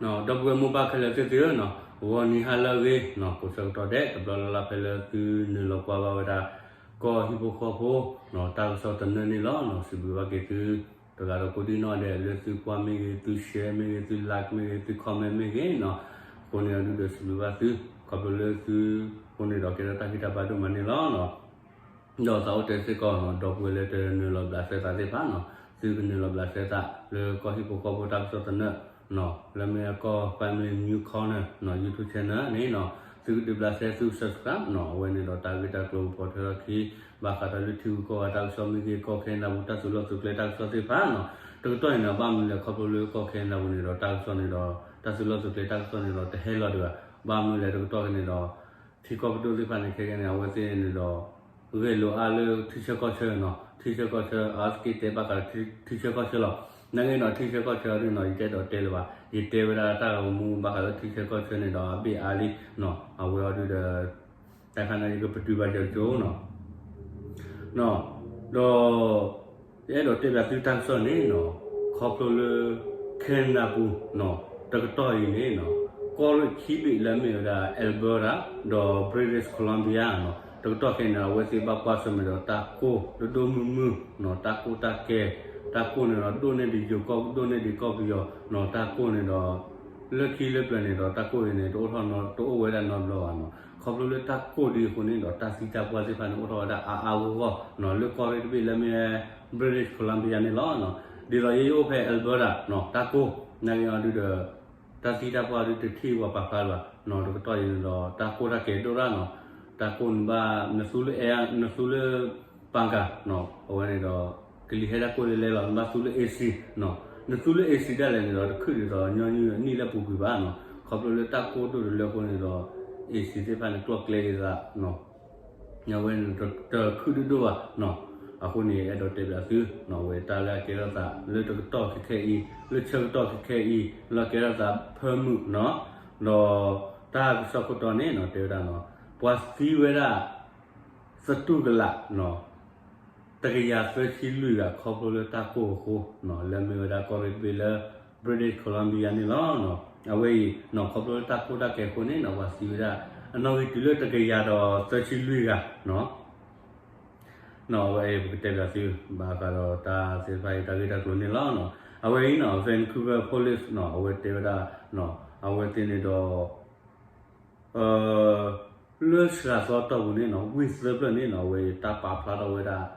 ဒီပုၢ်ဝဲၢ်မိၢ်ပၢ်ခဲလၢာ်သ့ၣ်ဧၢနီၤ, ဂီၤနံၤဟါလၢအဂ့ၤနီၤ, ကိးဆၢကတီၢ်ဒဲး တဘျီလၢ်လၢ်ဖဲလၢသုနုာ်လီၤကွၢ်ဘၣ်ဝဲဒၣ် ကီၢ်ဟံၣ်ဖိဃီဖိ တၢ်ကစီၣ်သနၢၣ်န့ၣ်လီၤနီၤ. စံးဘျုးဘၣ်က့ၤသု တဂၤဒီးကိးဒံနီၢ်ဒဲး လၢသုကွၢ်မ့ၢ်ဂ့ၤ, သု share မ့ၢ်ဂ့ၤ, သု like မ့ၢ်ဂ့ၤ, သု comment မ့ၢ်ဂ့ၤနီၤ. အဃိန့ၣ်အဒုဒီးစံးဘျုးဘၣ်သု ခီဖျိလၢသုအဃိန့ၣ်ဒီးကဲထီၣ်တၢ်ဂံၢ်တၢ်ဘါဒိၣ်မးန့ၣ်လီၤနီၤ. ဒီးသးအိၣ်တဲစ့ၢ်ကီးနီၤ, ဒီပုၢ်ဝဲၢ်လၢတနုာ်လီၤဘျးစဲသးသ့ၣ်တဖၣ်နီၤ, သုကနုာ်လီၤဘျးစဲသးလၢကီၢ်ဟံၣ်ဖိဃီဖိတၢ်ကစီၣ်သနၢၣ်နီၤ, လၢမ့ၢ်ကီၢ် Family News Corner နီၤ YouTube channel န့ၣ်နီၤ, သုကဒုးဘျးစဲသု subscribe နီၤ. အဝဲန့ၣ်ဒီးတၢ်ဂ့ၢ်တၢ်ကျိၤကပိာ်ထွဲထီၣ်ခံ ဘၣ်ဃးဒီးလၢထံဂုၤကီၢ်ဂၤတၢ်ကစီၣ်မ့ၢ်ဂ့ၤ, ကီၢ်ခဲနဒၤပူၤတၢ်သုးလီၢ်သုးကျဲတၢ်ကစီၣ်သ့ၣ်တဖၣ်နီၤ. တကတီၢ်အံၤန့ၣ် ဘၣ်မနုၤလဲၣ် ခီဖျိလၢကီၢ်ခဲနဒၤပူၤန့ၣ်ဒီးတၢ်ကစီၣ်န့ၣ်ဒီး တၢ်သုးလီၢ်သုးကျဲတၢ်ကစီၣ်န့ၣ်ဒီးတဟဲလီၤဒံးဘၣ်. ဘၣ်မနုၤလဲၣ်တကတီၢ်ခဲန့ၣ်ဒီး ထံကီၢ်ပဒိၣ်သ့ၣ်တဖၣ်န့ၣ် ခဲကနံၣ်န့ၣ် အဝဲသ့ၣ်န့ၣ်ဒီး ဂဲၤလိာ်အါလၢထံဆၢကီၢ်ဆၢနီၤ, ထံဆၢကီၢ်ဆၢ အါစက့တဲဘၣ်ဃးဒီးထံဆၢကီၢ်ဆၢလီၤ. နာ်က့ဒီးထံဆၢကီၢ်ဆၢဒ်နီၤ ယတအဲၣ်ဒိးတဲလၢၤဘၣ်, ယတဲဝဲဒၣ်တၢ်ဂီၤမူဘၣ်ဃးလၢထံဆၢကီၢ်ဆၢန့ၣ်ဒီး အဘ့ၣ်အါလံနီၤ, အဝဲအီၤဒုဒီး တၢ်ခါန့ၣ်ယကပတုာ်ဘၣ်ကၠီကၠိနီၤ ဒီး ယအဲၣ်ဒိးတဲဘၣ်သုတၢ်ကစီၣ်န့ၣ်နီၤ, ခီဖျိလၢ ခဲနဒၤပူၤနီၤ, တကတီၢ်အံၤန့ၣ်နီၤ, ကီၢ်ရ့ၣ်ခံဘ့ၣ်လၢအမ့ၢ်ဝဲဒၣ် Alberta ဒီး British Columbia နီၤ, တကတီၢ်ခဲအံၤန့ၣ် အဝဲသ့ၣ်ဘၣ်ကွၢ်ဆၢၣ်မဲာ်ဒီးတၢ်ကိၢ်ဒိၣ်ဒိၣ်မုၢ်မုၢ်နီၤ, တၢ်ကိၢ်တၢ်ကဲ, တၢ်ကိၢ်န့ၣ်ဒီးဒိၣ်န့ၢ်ဒံးယိၤကီၢ် ဒိၣ်န့ၢ်ဒံးကီၢ်ပယီၤနီၤ, တၢ်ကိၢ်န့ၣ်ဒီး လၢခံလၢပျၢၤန့ၣ်ဒီး တၢ်ကိၢ်အံၤန့ၣ် တအိၣ်ထီၣ်နီ တအိၣ်ဝဲဒၣ်နီတဘျီဘၣ်နီၤ. ခီဖျိလၢတၢ်ကိၢ်ဒ်အဃိန့ၣ်ဒီး တၢ်သံတၢ်ပှၢ်သ့ၣ်တဖၣ်န့ၣ် အိၣ်ထီၣ်ဝဲဒၣ်အါအါဂီၢ်ဂီၢ်နီၤ, လၢကီၢ်ရ့ၣ်တဘ့ၣ်လၢမ့ၢ် British Columbia န့ၣ်လီၤ. ဒ်သိးယဲယအိၣ်ဖဲ Alberta နီၤ, တၢ်ကိၢ် နာ်က့အီၤဒုဒီး တၢ်သံတၢ်ပှၢ်ဒုတထံၣ်ပှၤပာ်ဖျါလၢၤဘၣ်နီၤ, တကတီၢ်အံၤန့ၣ်ဒီး တၢ်ကိၢ်တၢ်ကဲဒိၣ်ရၣ်နီၤ, တၢ်ကိၢ်န့ၣ်ဘၣ် နသူလၢအဲ နသူလၢ ပၣ်ကၤနီၤ, အဝဲန့ၣ်ဒီး ကလံၤဟဲတၢ်ကိၢ်လဲၤလဲၤလီၤ, နဘၣ်သူလၢ AC နီၤ, နသူလၢ AC ဒၣ်လဲာ်န့ၣ်ဒီး တခုၣ်ဒ်သိးညီနုၢ်အနံၣ်လၢပူၤကွံာ်ဘၣ်နီၤ, ခီဖျိလၢတၢ်ကိၢ်ဒိၣ်တလၢအဃိန့ၣ်ဒီး AC သ့ၣ်တဖၣ်န့ၣ် ကျီၢ်ကျဲက့ၤသးနီၤ အဝဲန့ၣ်တခုၣ်ဒိၣ်ဒိၣ်ဘၣ်နီၤ. အဃိန့ၣ် အဲၣ်ဒိးတဲဘၣ်သုနီၤ, အဝဲတၢ်လၢအကဲထီၣ်သးလၢတကတီၢ်ခဲခဲအံၤ လၢဆၢကတီၢ်ခဲခဲအံၤ လၢအကဲထီၣ်သးဖၢမုၢ်နီၤ, ဒီးတၢ်ကစီၣ်ခိၣ်တီန့ၣ်နီၤ တဲဝဲဒၣ်နီၤ, ပှၤသံဝဲဒၣ် သတူၢ်ကလာ်နီၤ တကယၤသၢဆံလွံၢ်ဂၤ ခီဖျိလၢတၢ်ကိၢ်အဃိနီၤ, လၢမ့ၢ်ဝဲဒၣ်ကီၢ်ရ့ၣ်တဘ့ၣ်လၢ British Columbia န့ၣ်လီၤ. အဝဲအံၤနီၤ ခီဖျိလၢတၢ်ကိၢ်တၢ်ကဲအဃိန့ၣ်နီၤ ပှၤသံဝဲဒၣ် အနီၣ်ဂံၢ်တုၤလၢတကယၤဒီးသၢဆံလွံၢ်ဂၤနီၤ. အဝဲအံၤပကတဲဘၣ်သု ဘၣ်ဃးဒီးတၢ်သ့ၣ်တဖၣ်အံၤ တၢ်ဂ့ၢ်တၢ်ကျိၤန့ၣ်လီၤ. အဝဲအံၤနီၤ Vancouver Police နီၤ အဝဲတဲဝဲဒၣ် အဝဲသ့ၣ်န့ၣ်ဒီး လၢစှၤသီတီၢ်ပူၤန့ၣ်နီၤ ဝံၢ်သၢဖျၢၣ်န့ၣ်နီၤ အဝဲတၢ်ပာ်ဖျါထီၣ်ဝဲဒၣ်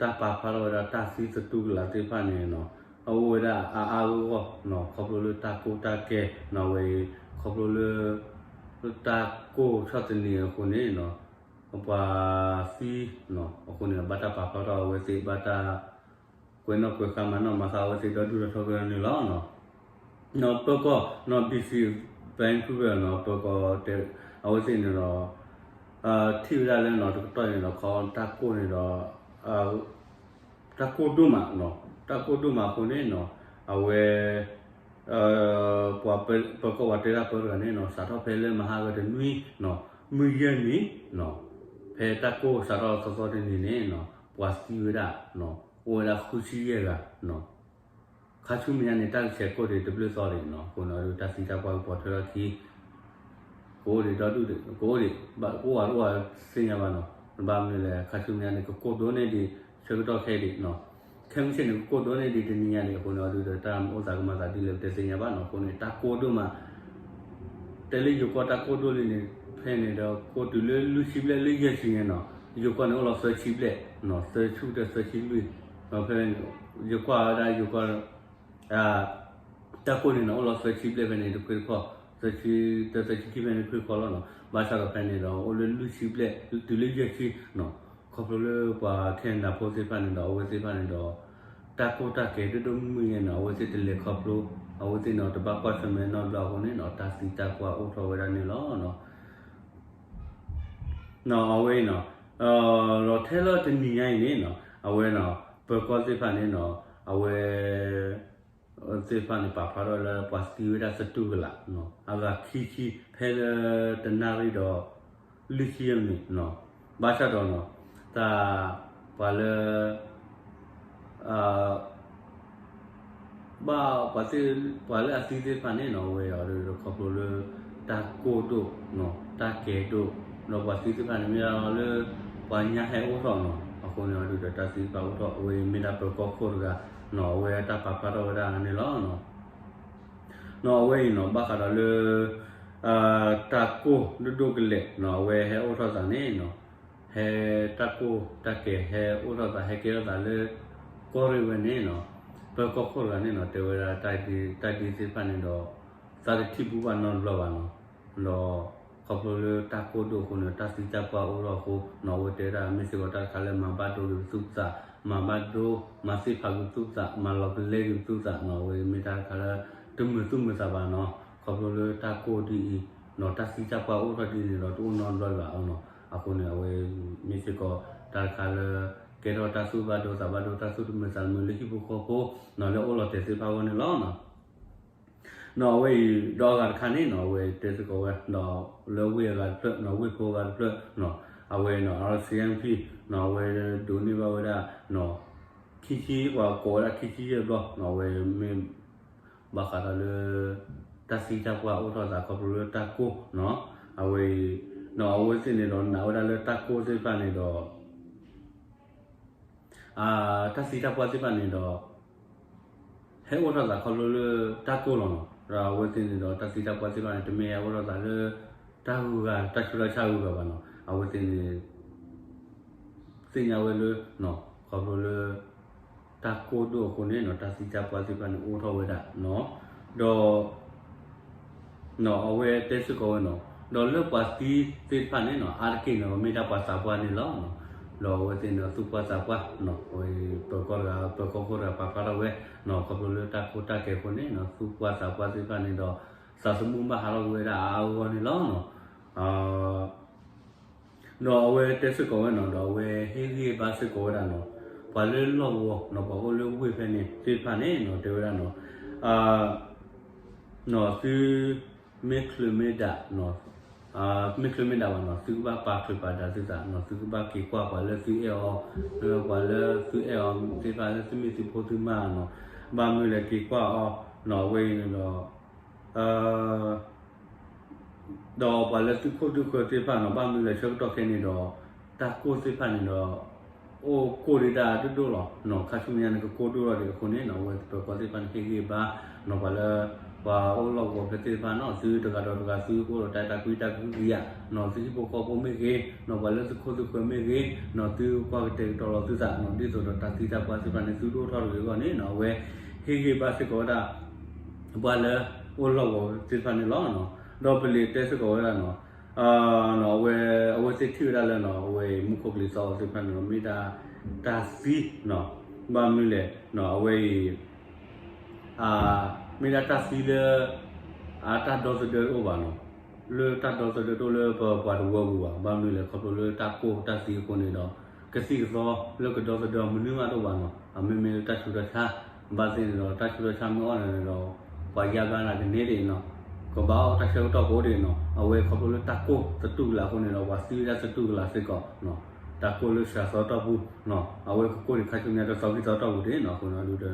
တၢ်ပာ်ဖျါထီၣ်ဝဲဒၣ်တၢ်သံသတူၢ်ကလာ်သ့ၣ်တဖၣ်န့ၣ်နီၤ အအိၣ်ဝဲဒၣ်အါအါဂီၢ်ဂီၢ်နီၤ ခီဖျိလၢတၢ်ကိၢ်တၢ်ကဲနီၤ အဝဲအံၤ ခီဖျိလၢ တၢ်ကိၢ်ဆီၣ်သနံးအဃိန့ၣ်နီၤ ပှၤသံနီၤ အဃိန့ၣ် ဘၣ်တၢ်ပာ်ဖျါထီၣ်အဝဲသ့ၣ် ဘၣ်တၢ် ကွဲးနီၣ်ကွဲးဃါမၤနီၣ်မၤဃါအဝဲသ့ၣ်ဒီဒူၣ်ဒီထီၣ်က့ၤန့ၣ်လီၤ. နီၤ ပၢၤကီၢ်နီၤ BC Vancouver နီၤ ပၢၤကီၢ်တဲ အဝဲသ့ၣ်န့ၣ်ဒီး ထံၣ်ဝဲဒၣ်လၢနီၤ တကတီၢ်န့ၣ်ဒီး ခီတၢ်ကိၢ်န့ၣ်ဒီး တၢ်ကိၢ်ဒိၣ်မးနီၤ တၢ်ကိၢ်ဒိၣ်မးအဃိန့ၣ်နီၤ အဝဲ ပှၤပၢၤကီၢ်ပှၤတဲတၢ်ပၢတဂၤန့ၣ်နီၤ စးထီၣ်ဖဲလၢမဟါဂီၤတနွံနီၤ မုၢ်ယဲၢ်နံၤနီၤ ဖဲတၢ်ကိၢ်စးထီၣ်သီသီတနံၤန့ၣ်နီၤ ပှၤသံဝဲဒၣ်နီၤ အိၣ်ဝဲဒၣ်ဃုဆံယဲၢ်ဂၤနီၤ ခါဆူမဲာ်ညါန့ၣ် တၢ်ကဆဲးကိၢ်ဒံးတဘျုးသီဒံးနီၤ အဃိန့ၣ်ဒီးတၢ်သံတၢ်ပှၢ်ကပိာ်ထွဲထီၣ်ခံ ကအိၣ်ဒံးဒီဒူၣ်ဒံး ကအိၣ်ဒံး ဘၣ်ကအိၣ်ဝဲတအိၣ်ဝဲသ့ၣ်ညါဘၣ်နီၤ ဘၣ်မနုၤလဲၣ် ခါဆူမဲာ်ညါန့ၣ် ကကိၢ်ဒိၣ်န့ၢ်ဒံး ဆၢကတီၢ်ခဲအံၤဒံးနီၤ ခဲမုၢ်ဆ့ၣ်န့ၣ် ကကိၢ်ဒိၣ်န့ၢ်ဒံးတနံၤညါဒံး အဃိန့ၣ်ဒီး တၢ်အိၣ်သးကမၤသးဒ်လဲၣ်ပတသ့ၣ်ညါဘၣ်နီၤ အဃိန့ၣ် တၢ်ကိၢ်ဒိၣ်မး တဲလၢယိၤကီၢ်တၢ်ကိၢ်ဒိၣ်လံန့ၣ် ဖဲန့ၣ်ဒီး ကိၢ်တုၤလၢလွံၢ်ဆံဘျဲၣ်လၢယဲၢ်ဆံန့ၣ်နီၤ ယိၤကီၢ်န့ၣ်အိၣ်လီၤသၢဆံဘျဲၣ်နီၤ သၢဆံတၢ သၢဆံလွံၢ် ဒီးဖဲ ယကွၢ်ဝဲဒၣ်ယိၤကီၢ် တၢ်ကိၢ်န့ၣ်နီၤ အိၣ်လီၤသၢဆံဘျဲၣ်ဖဲန့ၣ်တခွ့တခီၣ် သၢဆံတၢ သၢဆံခံဖဲန့ၣ်တခွ့တခီၣ်လီၤနီၤ ဘၣ်ဆၣ်ဒီးဖဲန့ၣ်ဒီး အိၣ်လၢလွံၢ်ဆံဘျဲၣ် တုၤလၢယဲၢ်ဆံနီၤ ခီဖျိလၢပှၤ Canada ဖိသ့ၣ်တဖၣ်န့ၣ်ဒီး အဝဲသ့ၣ်တဖၣ်န့ၣ်ဒီး တၢ်ကိၢ်တၢ်ကဲဒိၣ်ဒိၣ်မုၢ်မုၢ်ယဲနီၤ အဝဲသ့ၣ်တလဲၤခီဖျိ အဝဲသ့ၣ်န့ၣ် တဘၣ်ကွၢ်ဆၢၣ်မဲာ်နီတဘျီအဃိန့ၣ်နီၤ တၢ်သံတၢ်ပှၢ်အိၣ်ထီၣ်ဝဲဒၣ်န့ၣ်လီၤနီၤ နီၤ အဝဲအံၤနီၤ ဒီးထဲလၢတနံၤညါအံၤန့ၣ်နီၤ အဝဲနီၤ ပၢၤကီၢ်သ့ၣ်တဖၣ်န့ၣ်နီၤ အဝဲ သ့ၣ်တဖၣ်န့ၣ် ပာ်ဖျါထီၣ်လၢပှၤသံဝဲဒၣ်သတူၢ်ကလာ်နီၤ အဂၤခံဆံ ဖဲလၢတနၣ်ရံၣ်ဒီး လွံၢ်ဆံယဲၢ်မံးနံးနီၤ ဘၣ်ဆၣ်ဒီးနီၤ တၢ် ပှၤလၢ အ ဘၣ်ပှၤသ့ၣ် ပှၤလၢအသံသ့ၣ်တဖၣ်န့ၣ်နီၤ အဝဲအီၤဒီးခီဖျိလၢ တၢ်ကိၢ်ဒိၣ်နီၤ တၢ်ကဲၤဒိၣ်, ဒီးပှၤသံသ့ၣ်တဖၣ်န့ၣ် မ့ၢ်ဒၣ်လၢ ပှၤညါဟဲအိၣ်ထီၣ်နီၤ, အဃိန့ၣ်အီၤဒီးတၢ်သံတဖၣ်အိၣ်ထီၣ် အဝဲအံၤမ့ၢ်ဒၣ်ပၢၤကီၢ်ခိၣ်တဂၤနီၤ အဝဲတၢ်ပာ်ဖျါထီၣ်ဝဲဒၣ်န့ၣ်လီၤ. နီၤအဝဲအံၤနီၤ ဘၣ်ဃးဒီးလၢ တၢ်ကိၢ်ဒိၣ်ဒိၣ်ကလဲာ်နီၤ အဝဲဟဲအိၣ်ထီၣ်သးန့ၣ်နီၤ, ဟဲတၢ်ကိၢ်တၢ်ကဲၤဟဲအိၣ်ထီၣ်သး ဟဲကဲထီၣ်သးလၢ ကီၢ်ရ့ၣ်ဝဲန့ၣ်နီၤ, ပၢၤကီၢ်ခိၣ်တဂၤန့ၣ်နီၤ တဲဝဲဒၣ်တၢ်ဒ့သ့ၣ်တဖၣ်န့ၣ်ဒီး သးတထံၣ်ဘူၣ်ဘၣ်နီတဘျီဘၣ်နီၤ, ဒီးခီဖျိလၢတၢ်ကိၢ်ဒိၣ်အဃိန့ၣ် တၢ်သံတၢ်ပှၢ်အိၣ်ထီၣ်အဃိနီၤ အဝဲတဲဝဲဒၣ်မ့ၢ်စ့ၢ်ကီးတၢ်တခါလၢမၤဘၣ်ဒိက့ၤပသူၣ်ပသး, မၤဘၣ်ဒိ မၤသ့ၣ်ဖးက့ၤပသူၣ်ပသး, မၤလီၤကလဲက့ၤပသူၣ်ပသးနီၤ အဝဲမ့ၢ်တၢ်တခါလၢ တမုာ်သူၣ်မုာ်သးဘၣ်နီၤ, ခီဖျိလၢတၢ်ကိၢ်ဒ်အံၤနီၤ တၢ်သံတၢ်ပှၢ်အိၣ်ထီၣ်ဒ်န့ၣ်ဒီး တအိၣ်နီတဘျီဘၣ်နီၤ, အဃိန့ၣ် အဝဲမ့ၢ်စ့ၢ်ကီးတၢ်တခါလၢ ကဲထီၣ်တၢ်သူၣ်ဘၣ်ဒိသးဘၣ်ဒိ တၢ်သူၣ်တမုာ်သးတမုာ်လၢဟံၣ်ဖိဃီဖိနီၤ လၢအိၣ်လီၤတဲာ်သ့ၣ်တဖၣ်အဂီၢ်န့ၣ်လီၤ. နီၤအဝဲအံၤဒီးအဂၤတခါန့ၣ်နီၤ အဝဲတဲစ့ၢ်ကီးဝဲဒီး လၢဝ့ၢ်အဂၤတဖျၢၣ်နီၤ ဝ့ၢ်ဖိအဂၤတဖျၢၣ်နီၤ အဝဲနီၤ R C M P နီၤ အဝဲဒိးန့ၢ်ဘၣ်ဝဲဒၣ်နီၤ ခံဆံ ပှၤကိးဝဲဒၣ်ခံဆံယဲၢ်ဘျီနီၤ အဝဲမ့ၢ် ဘၣ်ဃးဒီးလၢ တၢ်သံတၢ်ပှၢ်အိၣ်ထီၣ်သးခီဖျိလၢတၢ်ကိၢ်နီၤ အဝဲအံၤနီၤ အဝဲသ့ၣ်န့ၣ်ဒီးနာ်ဝဲဒၣ်လၢတၢ်ကိၢ်သ့ၣ်တဖၣ်န့ၣ်ဒီး တၢ်သံတၢ်ပှၢ်သ့ၣ်တဖၣ်န့ၣ်ဒီး ဟဲအိၣ်ထီၣ်သးခီဖျိလၢတၢ်ကိၢ်လီၤနီၤ ဒီးအဝဲသ့ၣ်န့ၣ်ဒီးတၢ်သံတၢ်ပှၢ်သ့ၣ်တဖၣ်န့ၣ် တမ့ၢ်ဟဲအိၣ်ထီၣ်သးလၢ တၢ်ဂုၤဂၤ တၢ်ဆူးတၢ်ဆါဂုၤဂၤဘၣ်နီၤ အဝဲသ့ၣ်န့ၣ် သ့ၣ်ညါဝဲလၢ ခီဖျိလၢ တၢ်ကိၢ်ဒိၣ်အဃိန့ၣ်နီၤ တၢ်သံတၢ်ပှၢ်သ့ၣ်တဖၣ်န့ၣ်အိၣ်ထီၣ်ဝဲဒၣ်နီၤ ဒီး အဝဲတဲစ့ၢ်ကီးဝဲနီၤ ဒီးလၢပှၤသံသ့ၣ်တဖၣ်န့ၣ်နီၤ အါတက့ၢ်န့ၣ် မ့ၢ်ဒၣ်ပှၤသးပှၢ်န့ၣ်လီၤ. ဒီးအဝဲသ့ၣ်န့ၣ် သူၣ်ပှၢ်သးပှၢ်နီၤ အဝဲပၢၤကီၢ်တဂၤ ပၢၤကီၢ်ခိၣ်တဂၤပာ်ဖျါထီၣ်ဝဲနီၤ ခီဖျိလၢတၢ်ကိၢ်တၢ်ကဲၤအဃိန့ၣ်နီၤ သူၣ်ပှၢ်သးပှၢ်သ့ၣ်တဖၣ်န့ၣ်ဒီး သးသမူဘၣ်ဟးထီၣ်ကွံာ်ဝဲဒၣ်အါအါဂီၢ်ဂီၢ်န့ၣ်လီၤ. ဒီးအဝဲတဲစ့ၢ်ကီးဝဲနီၤ ဒီးအဝဲဟ့ၣ်ဂံၢ်ဘါစ့ၢ်ကီးဝဲဒၣ်နီၤ ပှၤလၢလီၢ်ကဝီၤနီၤ ပှၤအိၣ်လၢဝ့ၢ်ဖဲန့ၣ်သ့ၣ်တဖၣ်န့ၣ်နီၤ တဲဝဲဒၣ်နီၤ နီၤ သုမ့ၢ်ချုးမ့ၢ်ဒၣ် မ့ၢ်ချုးမ့ၢ်ဒၣ်ဘၣ်နီၤ သုကဘၣ်ပာ်ချုးပာ်ဒၣ်သုသးနီၤ သုကဘၣ်က့ၤကွၢ်ပှၤလၢသုအဲၣ်အီၤ ပှၤလၢသုအဲၣ်အီၤသ့ၣ်တဖၣ်လၢသုမ့ၢ်သုဖိသုမါနီၤ ဘၣ်မနုၤလဲၣ်က့ၤကွၢ်အီၤနီၤ အဝဲအံၤန့ၣ်ဒီး ဒီးပှၤလၢသုခိၣ်သုဃၢၤသ့ၣ်တဖၣ်နီၤ ဘၣ်မနုၤလဲၣ်ဆၢကတီၢ်ခဲအံၤန့ၣ်ဒီး တၢ်ကိၢ်သ့ၣ်တဖၣ်န့ၣ်ဒီး အိၣ်ကိၢ်ဒံးဒၣ်ဒိၣ်ဒိၣ်လီၤနီၤ ခါဆူညါန့ၣ် ကကိၢ်ဒိၣ်ထီၣ်ဒံးအဃိန့ၣ်နီၤ အဝဲပၢၤကီၢ်သ့ၣ်တဖၣ်န့ၣ် ဟ့ၣ်ဂံၢ်ဘါနီၤ ပှၤလၢ ပှၤအိၣ်လီၢ်ကဝီၤဖဲသ့ၣ်တဖၣ်နီၤ သုတဂၤဒီးတဂၤ သုကအိၣ်ဒီးတၢ်အဲၣ်တၢ်ကွံတၢ်ကဟုကယာ်နီၤ သုဟံၣ်ဖိဃီဖိမ့ၢ်ဂ့ၤနီၤ ပှၤလၢသုခိၣ်သုဃၢၤမ့ၢ်ဂ့ၤနီၤ သုကွၢ်ကတဲာ်ကတီၤလီၤသုသးနီၤ ဒ်သိးဒီးတၢ်သံတၢ်ပှၢ်သ့ၣ်တဖၣ်န့ၣ် သုတအိၣ်ထီၣ်တဂ့ၤအဂီၢ်န့ၣ်နီၤ အဝဲဟ့ၣ်ဂံၢ်ဘါစ့ၢ်ကီးဝဲဒၣ် ပှၤလၢအိၣ်လီၢ်ကဝီၤသ့ၣ်တဖၣ်န့ၣ်လီၤ. ဒီးပလံးတဲစ့ၢ်ကီးဝဲဒၣ်နီၤ အဝဲ အဝဲသ့ၣ်ထံၣ်ဝဲဒၣ်လၢနီၤ အဝဲအံၤမူခိၣ်ကလံၤသီအီၤသ့ၣ်တဖၣ်န့ၣ် မ့ၢ်ဒၣ်တၢ်သံနီၤ ဘၣ်မနုၤလဲၣ်နီၤ အဝဲအံၤ မ့ၢ်ဒၣ်တၢ်သံလၢ အတၢ်ဒီသဒၢတအိၣ်ဘၣ်နီၤ လၢတၢ်ဒီသဒၢတအိၣ်လၢပပှၤတဝၢပူၤဘၣ် ဘၣ်မနုၤလဲၣ် ခီဖျိလၢတၢ်ကိၢ်တၢ်သံအဃိန့ၣ်ဒီး ကသံၣ်ကသီလၢကဒီသဒၢအီၤမနုၤမးတအိၣ်ဘၣ်နီၤ အမ့မ့ၢ်လၢတၢ်ဆူးတၢ်ဆါ ဘၣ်သ့ၣ်န့ၣ်ဒီး တၢ်ဆူးတၢ်ဆါမ့ၢ်အိၣ်န့ၣ်ဒီး ပှၤယါဘျါနၤကန့ၢ်ဒံးနီၤ ကဘၣ်အိၣ်တၢ်ဆၢကတီၢ်ဖိဒံးနီၤ အဝဲခီဖျိလၢတၢ်ကိၢ်သတူၢ်ကလာ်အဃိန့ၣ်ဒီး ပှၤသံဝဲဒၣ်သတူၢ်ကလာ်စ့ၢ်ကီးနီၤ တၢ်ကိၢ်လၢစှၤသီတီၢ်ပူၤနီၤ အဝဲကကိၢ်ဒံးခါဆူညါတသီခံသီတီၢ်ပူၤဒံးနီၤ အဃိန့ၣ်ဒုး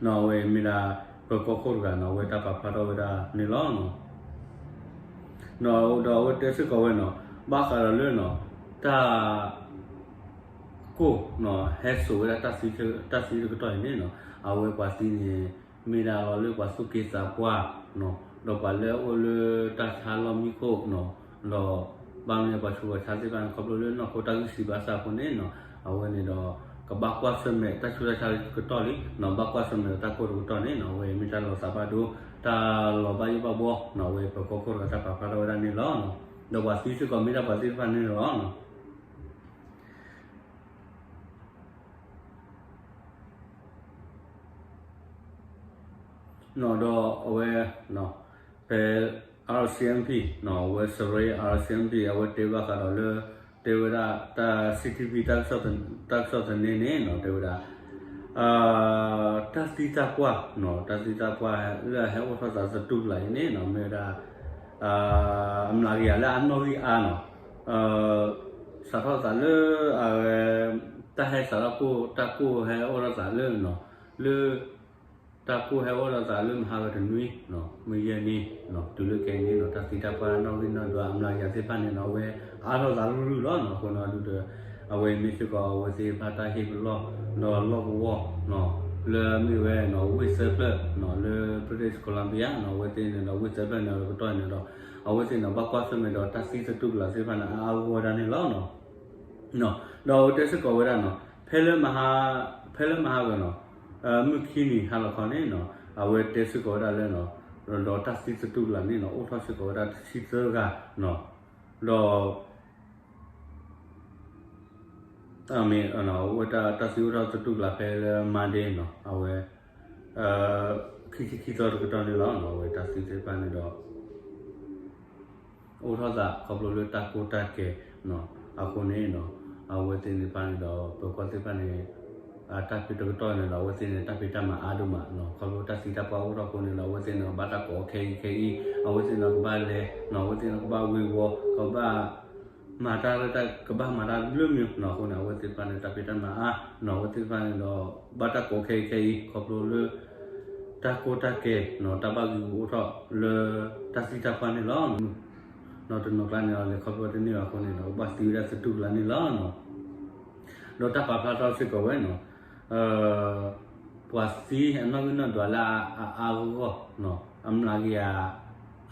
နီၤ အဝဲမ့ၢ်ဒၣ် ပၢၤကီၢ်ခိၣ်တဂၤနီၤ အဝဲတၢ်ပာ်ဖျါထီၣ်ဝဲဒၣ်န့ၣ်လီၤ. ဒီးအဝဲတဲစ့ၢ်ကီးဝဲနီၤ ဘၣ်ဃးဒီးလၢနီၤ တၢ် ကိၢ်နီၤ ဟဲစိာ်ဝဲဒၣ်တၢ်သံတကတီၢ်အံၤန့ၣ်နီၤ အဝဲပှၤသံန့ၣ် မ့ၢ်ဒၣ်လီၤလၢပှၤသူၣ်က့သးပှၢ်နီၤ ဒီးပှၤလၢအအိၣ်လၢတၢ်ဆါလီၢ်မံခိၣ်နီၤ ဒီးဘၣ်မနုၤပှၤဆူးပှၤဆါသ့ၣ်တဖၣ်န့ၣ် ခီဖျိလၢနီၢ်ခိတၢ်ဂံၢ်စံးဘၣ်ဆၣ်အဃိန့ၣ်နီၤ အဝဲန့ၣ်ဒီး ကဘၣ်ကွၢ်ဆၢၣ်မဲာ်တၢ်ဆူးတၢ်ဆါတကတီၢ်လံနီၤ ဘၣ်ကွၢ်ဆၢၣ်မဲာ်တၢ်ကိၢ်တကတီၢ်န့ၣ်နီၤ အဝဲမ့ၢ်တၢ်လီၤသးဘၣ်ဒိ တၢ်လီၤဘၣ်ယိၣ်ဘၣ်ဘှီနီၤ အဝဲပၢၤကီၢ်ခိၣ်တဂၤတၢ်ပာ်ဖျါထီၣ်ဝဲဒၣ်န့ၣ်လီၤ. ဒီးပှၤသံစ့ၢ်ကီးမ့ၢ်ဒၣ်ပှၤသ့ၣ်တဖၣ်န့ၣ်လီၤ. ဒီးအဝဲ ဖဲ R C M P နီၤ အဝဲ Surrey R C M P အဝဲတဲဘၣ်ဃးဒီးလၢ တဲဝဲဒၣ်တၢ် C T V တၢ်ကစီၣ်သန့န့ၣ်နီၤ တဲဝဲဒၣ် တၢ်သံတၢ်ပှၢ်နီၤ တၢ်သံတၢ်ပှၢ်လၢအဟဲအိၣ်ထီၣ်သးသတူၢ်ကလာ်အံၤန့ၣ်နီၤ မ့ၢ်ဝဲဒၣ် အမျးကယၤလၢအနီၣ်ဂံၢ်အါနီၤ စးထီၣ်သးလၢ အဝဲ တၢ်ဟဲစးထီၣ်ကိၢ် တၢ်ကိၢ်ဟဲအိၣ်ထီၣ်သးလၢနီၤ လၢ တၢ်ကိၢ်ဟဲအိၣ်ဒီးသးလၢမဟါဂီၤတနွံ မုၢ်ယဲၢ်နံၤ တုၤလၢခဲအံၤန့ၣ်နီၤ တၢ်သံတၢ်ပှၢ်နီၣ်ဂံၢ်နီၣ်ဒွးအမျးကယၤသ့ၣ်တဖၣ်န့ၣ်နီၤ အဝဲအါထီၣ်သးရုၢ်ရုၢ်လီၤနီၤ. အဃိန့ၣ်ဒုဒီး အဝဲအံၤမ့ၢ်စ့ၢ်ကီးအဝဲသ့ၣ်တဖၣ်တၢ်ဟ့ၣ်ပလီၢ် ဒီးလီၢ်ကဝီၤ လၢအမ့ၢ်ဝဲနီၤ ဝ့ၢ်သၢဖျၢၣ်နီၤ လၢ British Columbia နီၤ အဝဲသ့ၣ်န့ၣ်ဒီး ဝ့ၢ်သၢဖျၢၣ်န့ၣ်ဒီးကတီၢ်န့ၣ်ဒီး အဝဲသ့ၣ်န့ၣ် ဘၣ်ကွၢ်ဆၢၣ်မဲာ်ဒီးတၢ်သံသတူၢ်ကလာ်သ့ၣ်တဖၣ်န့ၣ် အါအါဂီၢ်ဂီၢ်ဝဲဒၣ်န့ၣ်လီၤ. ဒီးအဝဲတဲစ့ၢ်ကီးဝဲဒၣ်နီၤ ဖဲလၢမဟါ ဖဲလၢမဟါဂီၤနီၤ မုၢ်ခံနံၤဟါလီၤခီန့ၣ်နီၤ အဝဲတဲစ့ၢ်ကီးဝဲဒၣ်လၢနီၤ ဒီးတၢ်သံသတူၢ်ကလာ်န့ၣ်နီၤ အိၣ်ထီၣ်စ့ၢ်ကီးဝဲဒၣ်တဆံသၢဂၤနီၤ ဒီး အမ့ၢ် အဝဲတၢ်သံအိၣ်ထီၣ်သတူၢ်ကလာ်ဖဲလၢ Monday နီၤ အဝဲ ခံဆံခံသီတကတီၢ်န့ၣ်လီၤ. အဝဲတၢ်သံသ့ၣ်တဖၣ်န့ၣ်ဒီး အိၣ်ထီၣ်သးခီဖျိလၢတၢ်ကိၢ်တၢ်ကဲၤနီၤ အဃိန့ၣ်နီၤ အဝဲသ့ၣ်န့ၣ်တဖၣ်န့ၣ်ဒီး ပၢၤကီၢ်သ့ၣ်တဖၣ်န့ၣ် တၢ်ဖံးတကတီၢ်န့ၣ်ဒီး အဝဲသ့ၣ်န့ၣ် တၢ်ဖံးတၢ်မၤအါဒိၣ်မးနီၤ ခီဖျိတၢ်သံတၢ်ပှၢ်အိၣ်ထီၣ်အဃိန့ၣ်ဒီး အဝဲသ့ၣ်န့ၣ် ဘၣ်တၢ်ကိးခဲအံၤခဲအံၤ အဝဲသ့ၣ်န့ၣ်ကဘၣ်လဲၤနီၤ အဝဲသ့ၣ်န့ၣ်ကဘၣ်ဝ့ၤဝီၤ ကဘၣ် မၤတၢ်လၢတၢ်ကဘၣ်မၤတၢ်တဘျုးမံၤနီၤ အဃိန့ၣ် အဝဲသ့ၣ်တဖၣ်န့ၣ် တၢ်ဖံးတၢ်မၤအါနီၤ အဝဲသ့ၣ်တဖၣ်န့ၣ်ဒီး ဘၣ်တၢ်ကိးခဲအံၤခဲအံၤ ခီဖျိလၢ တၢ်ကိၢ်တၢ်ကဲၤနီၤ တၢ်ဘၣ်ဂံၢ်ဂူာ်အိၣ်ထီၣ်လၢ တၢ်သံတၢ်ပှၢ်န့ၣ်လီၤ. နီၤတနီၤကျါန့ၣ်ဒီး လဲၤခီဖျိတန့ၢ်ဘၣ်အဃိန့ၣ်ဒီး ဘၣ်သံဝဲဒၣ်သတူၢ်ကလာ်န့ၣ်လီၤ. ဒီးတၢ်ပာ်ဖျါထီၣ်စ့ၢ်ကီးဝဲနီၤ ပှၤသံအနီၣ်ဂံၢ်နီၣ်ဒွးလၢအအါဂီၢ်ဂီၢ်နီၤ အမျးကယၤ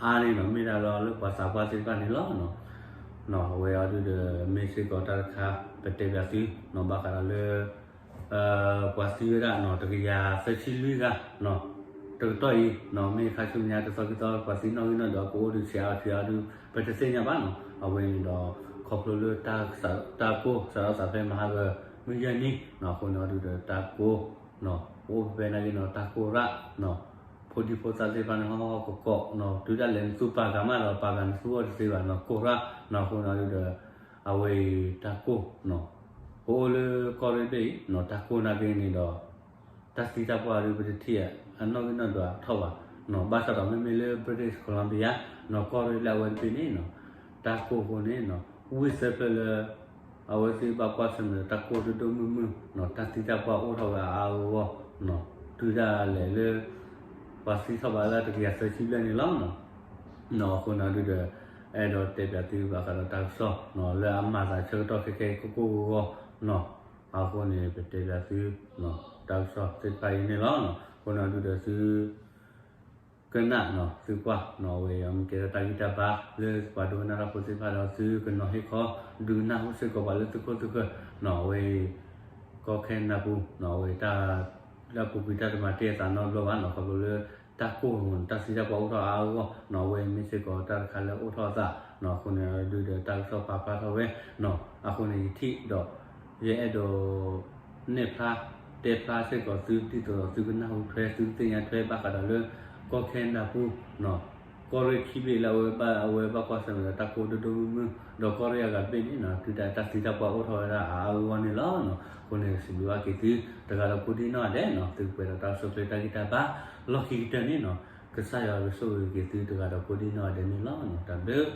အါန့ၣ်နီၤ မ့ၢ်ဒၣ်လီၤလၢပှၤသးပှၢ်သ့ၣ်တဖၣ်န့ၣ်လီၤ. အဝဲအံၤဒုဒီး မ့ၢ်စ့ၢ်ကီးတၢ်တခါ ပတဲဘၣ်သုနီၤ ဘၣ်ဃးဒီးလၢ ပှၤသံဝဲဒၣ်နီၤ တကယၤသၢဆံလွံၢ်ဂၤနီၤ တကတီၢ်အံၤနီၤ မ့ၢ်ခါဆူညါတသီခံသီ ပှၤသံနီၣ်ဂံၢ်နီၣ်ဒွး ကအိၣ်ဒုးဆံးအါဆံးအါဒုး ပတသ့ၣ်ညါဘၣ်နီၤ. အဝဲန့ၣ်ဒီး ခီဖျိလၢ တၢ်ကိၢ်စးထီၣ်သးဖဲမဟါဂီၤ မုၢ်ယဲၢ်နံၤနီၤ အဃိန့ၣ်အံၤဒုဒီး တၢ်ကိၢ်နီၤ အိၣ်ဖဲဖဲနာ်က့နီၤ တၢ်ကိၢ်ရၣ်နီၤ ဖိဒံဖိသၣ်သ့ၣ်တဖၣ်န့ၣ် ဟီၣ်ဟီၣ်ကီးကီးနီၤ တုၤဒၣ်လဲာ်နသူပာ်ကၤမးဒီး ပာ်ကၤနသူအီၤတသ့ဘၣ်နီၤ ကိၢ်ရၣ်နီၤ အဃိန့ၣ်အံၤဒုဒီး အဝဲအံၤတၢ်ကိၢ်နီၤ ကအိၣ်လၢကီၢ်ရ့ၣ်ဘ့ၣ်အံၤနီၤ တၢ်ကိၢ်နာ်က့န့ၣ်ဒီး တၢ်သံတၢ်ပှၢ်ဒုး ပတထံၣ်အနီၣ်ဂံၢ်နီၣ်ဒွးထီၣ်ဘၣ်နီၤ ဘၣ်ဆၣ်ဒီးမ့မ့ၢ်လၢ British Columbia နီၤ ကီၢ်ရ့ၣ်လၢအဝဲတဘ့ၣ်န့ၣ်နီၤ တၢ်ကိၢ်အဃိန့ၣ်နီၤ ဝ့ၢ်သၢဖျၢၣ်လၢ အဝဲသ့ၣ်ဘၣ်ကွၢ်ဆၢၣ်မဲာ်ဒီးတၢ်ကိၢ်ဒိၣ်ဒိၣ်မုၢ်မုၢ်နီၤ တၢ်သံတၢ်ပှၢ်အိၣ်ထီၣ်ဝဲအါအါဂီၢ်ဂီၢ်နီၤ တုၤဒၣ်လဲာ်လၢ ပှၤသံထီၣ်ဘၣ်လၢတကယၤသၢဆံဘျဲၣ်န့ၣ်လီၤ. အဃိန့ၣ်ဒုဒီး အဲၣ်ဒိးတဲပၠးသုဘၣ်ဃးဒီးတၢ်ကစီၣ်နီၤ လၢအမၤသးဆၢကတီၢ်ခဲခဲအံၤကိၢ်ကိၢ်ဂီၤဂီၤနီၤ အဃိန့ၣ် ပတဲပၠးသု တၢ်ကစီၣ်သ့ၣ်တဖၣ်အံၤန့ၣ်လီၤ. အဃိန့ၣ်ဒုဒီးသု ကနၣ်နီၤ သုကွၢ်နီၤ အဝဲအံၤမ့ၢ်ကဲထီၣ်တၢ်ဂံၢ်တၢ်ဘါလၢပှၤဒိကနၣ်တၢ်ဖိသ့ၣ်တဖၣ်ဒီး သုကနီၤဟ့ၣ်ခီ ဒုးကနၣ်ဟူစ့ၢ်ကီးပှၤလၢသုခိၣ်သုဃၢၤနီၤ အဝဲအံၤ ကီခဲနၢ်ပူၤနီၤ အဝဲတၢ် လၢအပူၤကွံာ်တၢ်တမၤတ့ၢ်အသးနီတဘျီဘၣ်နီၤ ခီဖျိလၢ တၢ်ကိၢ်နီၤ တၢ်သံတၢ်ပှၢ်အိၣ်ထီၣ်အါအါဂီၢ်ဂီၢ်နီၤ အဝဲအံၤမ့ၢ်စ့ၢ်ကီးတၢ်တခါလၢအိၣ်ထီၣ်အသးနီၤ အဃိန့ၣ်ဒုဒီးတၢ်ကစီၣ်ပာ်ဖျါထီၣ်ဝဲနီၤ အဃိန့ၣ်ယထံၣ်ဒီး ယအဲၣ်ဒိး နဲၣ်ဖျါ တဲဖျါစ့ၢ်ကီးသု ဒ်သိးဒီးသုကနၢ်ဟူထွဲ သုကသ့ၣ်ညါထွဲဘၣ်ဃးဒီးလၢ ကီၢ်ခဲနၢပူၤနီၤ ကီၢ်ရ့ၣ်ခံဘ့ၣ်လၢအဝဲဘၣ် အဝဲဘၣ်ကွၢ်ဆၢၣ်မဲာ်ဒီးတၢ်ကိၢ်ဒိၣ်ဒိၣ်မုၢ်မုၢ် ဒီးကီၢ်ရ့ၣ်အဂၤတဘ့ၣ်န့ၣ်နီၤ တုၤဒၣ်တၢ်သံတၢ်ပှၢ်အိၣ်ထီၣ်ဝဲဒၣ်အါအါဂီၢ်ဂီၢ်န့ၣ်လီၤနီၤ အဃိန့ၣ်စံးဘျုးဘၣ်က့ၤသု တဂၤဒီးကိးဒံနီၢ်ဂၤဒဲးနီၤ သုကပှဲၤဒီးတၢ်ကစီၣ်ဖျါတၢ်ဂံၢ်တၢ်ဘါ လီၢ်ခံကတၢၢ်န့ၣ်နီၤ ကစၢ်ယွၤကဆိၣ်ဂ့ၤက့ၤသုတဂၤဒီးကိးဒံနီၢ်ဂၤဒဲးန့ၣ်လီၤနီၤ တၢ်ဘျုး